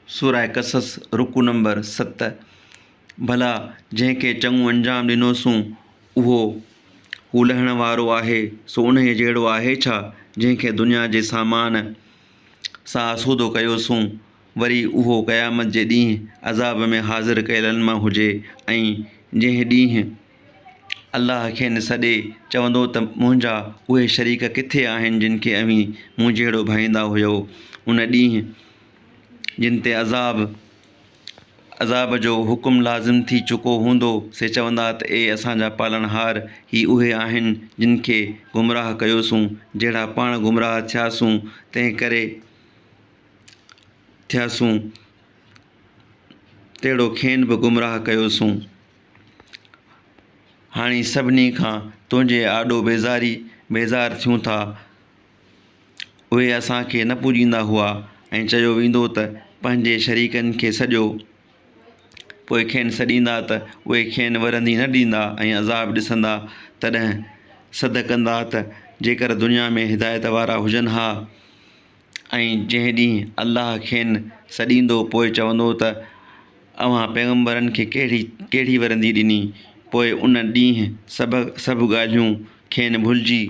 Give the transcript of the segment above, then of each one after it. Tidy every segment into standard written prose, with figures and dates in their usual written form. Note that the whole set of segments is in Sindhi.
سوره قصص رڪوع نمبر 7، ڀلا جنهن کي چڱو انجام ڏنوسون اهو هو لهڻ وارو آهي سو انهيء جهڙو آهي ڇا جنهن کي دنيا جي سامان سان آسودو ڪيوسون وري اهو قيامت جي ڏينهن عذاب ۾ حاضر ڪيلن مان هجي ۽ جنهن ڏينهن الله کين سڏي چوندو ته منهنجا اهي شريڪ ڪٿي آهن جن کي اوهين مون جهڙو ڀائيندا هيؤ؟ ان ڏينهن جن تي عذاب، عذاب جو، حڪم لازم ٿي چڪو هوندو سي چوندا ته اي اسان جا پالڻهار! هي اهي آهن جن کي گمراهه ڪيوسون، جهڙا پاڻ گمراهه ٿياسون تنهن ڪري ٿياسون تهڙو کين به گمراهه ڪيوسون. هاڻي سڀني کان تنهنجي آڏو بيزاري بيزار ٿيون ٿا. اهي اسان کي نه پوڄيندا هئا ۽ چيو ويندو ته پنهنجي شريڪن کي سڏيو. پوء کين سڏيندا ته اهي کين ورندي نه ڏيندا ۽ عذاب ڏسندا تڏهن سڌ ڪندا ته جيڪر دنيا ۾ هدايت وارا هجن ها. ۽ جنهن ڏينهن الله کين سڏيندو پوء چوندو ته اوهان پيغمبرن کي ڪهڙي ڪهڙي ورندي ڏني؟ پوء ان ڏينهن سڀ سڀ ڳالهيون کين ڀلجي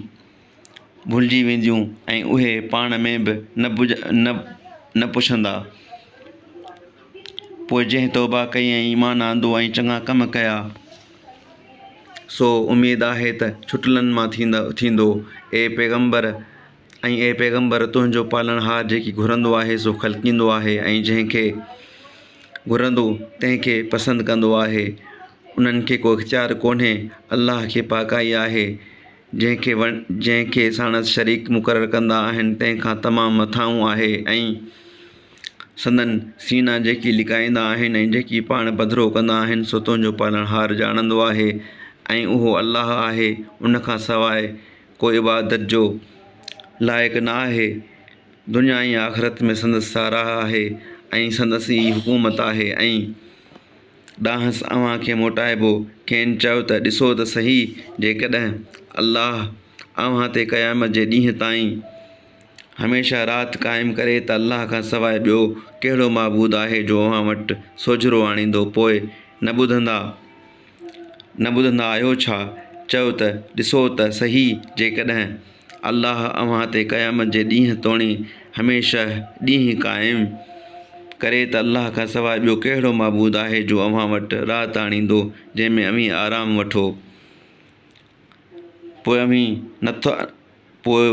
ڀلجي وينديون ۽ اهي پاڻ ۾ به نه نه نه پڇندا. پوء جنهن توبه ڪئي ۽ ايمان آندو ۽ چڱا ڪم ڪيا سو اميد آهي ته ڇٽلن مان ٿيندو. اي پيغمبر! ۽ اي پيغمبر! تنهنجو پالڻهار جيڪي گهرندو آهي سو خلقيندو آهي ۽ جنهن کي گهرندو تنهن کي پسند ڪندو آهي. انهن کي ڪو اختيار ڪونهي. الله کي پاڪائي آهي جنهن کي جنهن کي ساڻس شريڪ مقرر ڪندا آهن تنهن کان تمام مٿانهون آهي ۽ سندن سينا جيڪي لڪائيندا آهن ۽ جيڪي پاڻ پڌرو ڪندا آهن سو تنهنجو پالڻهار ڄاڻندو آهي ۽ اهو الله آهي ان کان سواء ڪو عبادت جو لائق نه آهي. دنيا ۽ آخرت ۾ سندس ساراهه آهي ۽ سندس ئي حڪومت آهي ۽ ڏانهس اوهان کي موٽائبو. کين چئو ته ڏسو ته سهي جيڪڏهن الله اوهان تي قيامت جي ڏينهن تائين هميشه رات قائم ڪري ته الله کان سواء ٻيو ڪهڙو معبود آهي جو اوهان وٽ سوجهرو آڻيندو پوء نه ٻڌندا نه ٻڌندا آهيو ڇا؟ چؤ ته، ڏسو ته سهي جيڪڏهن الله اوهان تي قيامت جي ڏينهن توڻي هميشه ڏينهن قائم ڪري ته الله کان سواء ٻيو ڪهڙو معبود آهي جو اوهان وٽ رات آڻيندو جنهن ۾ اوهين آرام وٺو؟ پوء اوهين نٿا پوء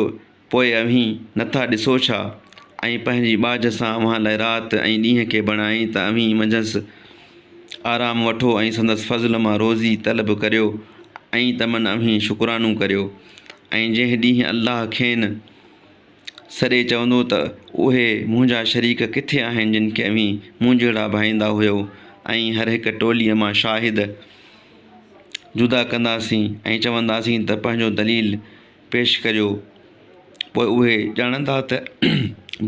پوء اوهين نٿا ڏسو ڇا؟ ۽ پنهنجي ٻاجهه سان اوهان لاء رات ۽ ڏينهن کي بڻايائين ته اوهين منجهس آرام وٺو ۽ سندس فضل مان روزي طلب ڪريو ۽ ته من اوهين شڪرانو ڪريو. ۽ جنهن ڏينهن الله کين سڏي چوندو ته اهي منهنجا شريڪ ڪٿي آهن جن کي اوهين مون جهڙا ڀائيندا هيؤ ۽ هر هڪ ٽوليء مان شاهد جدا ڪنداسين ۽ چونداسين ته پنهنجو دليل پيش ڪريو پوء اهي ڄاڻندا ته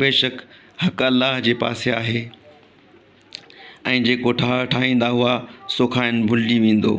بيشڪ حق الله جي پاسي آهي ۽ جيڪو ٺاهه ٺاهيندا هئا سو کانئن ڀلجي ويندو.